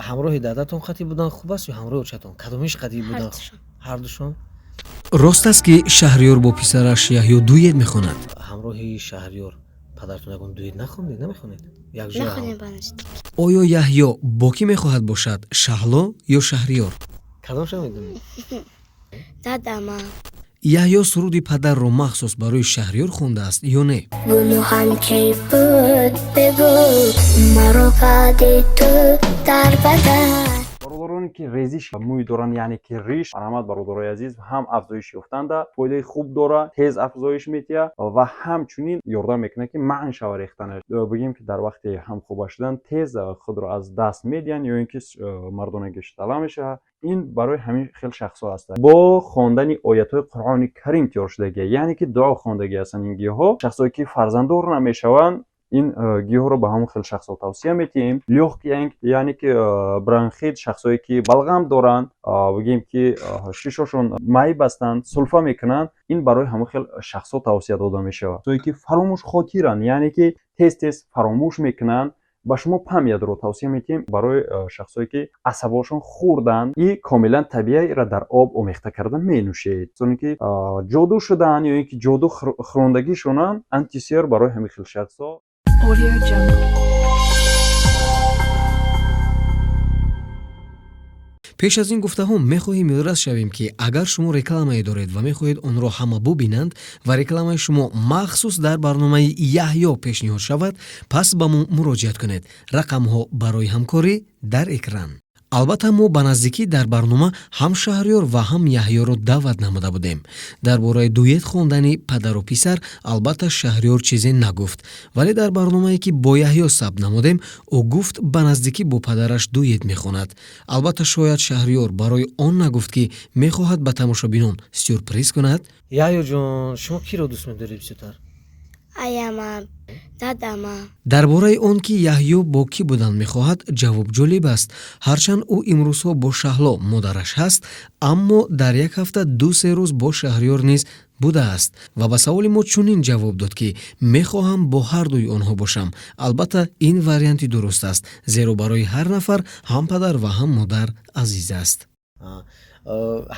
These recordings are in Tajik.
Ҳамроҳи дадатон қатӣ будан хуб аст ё ҳамроҳи очатон? Кадомиш қатӣ будан? Ҳардушон. Ҳардушон. Рост аст, ки Шаҳриёр бо писараш Яҳё дует мехонад? Ҳамроҳи Шаҳриёр падаратон ягон дует нахондед, намехонед якҷоя? Нахонем ба наздик. Оё Яҳё бо кӣ мехоҳад бошад, Шаҳло ё Шаҳриёр? Кадомша медонед? Дадама. Яҳё суруди падарро махсус барои Шаҳриёр хондааст ё не? Гуноҳам чӣ буд, бигӯ, маро кади ту дар бадан. Бародароне, ки резиш мӯй доранд, яъне ки риш, марҳамат, бародарои азиз, ҳам афзоиш ёфтанда фоидаи хуб дора, тез афзоиш метиҳад ва ҳамчунин ёрдам мекунад, ки манъ шава рехтанаш. Бигем, ки дар вақти ҳамхоба шудан тез худро аз даст медиҳанд ё ин ки мардонагиш тала мешавад. Ин барои ҳамин хел шахсҳо ҳастанд. Бо хондани оятҳои Қуръони Карим тиёр шудагия, яъне ки дуо хондагӣ ҳастанд ин гиёҳҳо. Шахсое, ки фарзанддор намешаванд, ин гиёҳро ба ҳамон хел шахсҳо тавсия метиҳем. Лёгкий, яъне ки бронхит, шахсое, ки балғам доранд, бигем, ки шишошон майб ҳастанд, сулфа мекунанд, ин барои ҳамон хел шахсҳо тавсия дода мешавад. Шахсое, ки фаромӯшхотиранд, яъне ки тез тез фаромӯш мекунанд, ба шумо памятро тавсия метиҳем. Барои шахсое, ки асабошон хурданд, и комилан табииро дар об омехта карда менӯшед. Касоне, ки ҷоду шудаанд ё ин ки ҷоду хӯрондагишонанд, антисер барои ҳамин хел шахсҳо. Audio Jungle. Пеш аз ин гуфтаҳо мехоҳем ёдрас шавем, ки агар шумо рекламае доред ва мехоҳед онро ҳама бубинанд ва рекламаи шумо махсус дар барномаи Яҳё пешниҳод шавад, пас ба мо муроҷиат кунед. Рақамҳо барои ҳамкорӣ дар экран. Албатта, мо ба наздикӣ дар барнома ҳам Шаҳриёр ва ҳам Яҳёро даъват намуда будем. Дар бораи дует хондани падару писар албатта Шаҳриёр чизе нагуфт, вале дар барномае, ки бо Яҳё сабт намудем, ӯ гуфт, ба наздикӣ бо падараш дует мехонад. Албатта, шояд Шаҳриёр барои он нагуфт, ки мехоҳад ба тамошобинон сюрприз кунад. Яҳёҷон, шумо киро дӯст медоред бисёртар? Аяма, дадама. Дар бораи он, ки Яҳё бо кӣ будан мехоҳад, ҷавоб ҷолиб аст. Ҳарчанд ӯ имрӯзҳо бо Шаҳло, модараш ҳаст, аммо дар як ҳафта 2-се рӯз бо Шаҳриёр низ будааст ва ба саволи мо чунин ҷавоб дод, ки мехоҳам бо ҳардуи онҳо бошам. Албатта, ин варианти дуруст аст, зеро барои ҳар нафар ҳам падар ва ҳам модар азиз аст.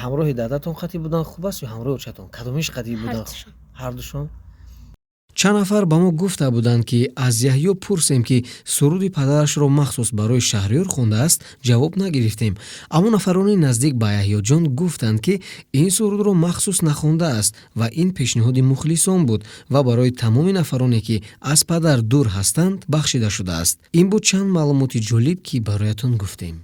Ҳамроҳи дадатон қатӣ будан хуб аст ё ҳамроҳи очатон? Кадомиш қатӣ будан? Ҳардушон. Ҳардушон. Чанд нафар ба мо гуфта буданд, ки аз Яҳё пурсем, ки суруди падарашро махсус барои Шаҳриёр хондааст, ҷавоб нагирифтем. Аммо нафарони наздик ба Яҳёҷон гуфтанд, ки ин сурудро махсус нахондааст ва ин пешниҳоди мухлисон буд ва барои тамоми нафароне, ки аз падар дур ҳастанд, бахшида шудааст. Ин буд чанд маълумоти ҷолиб, ки бароятон гуфтем.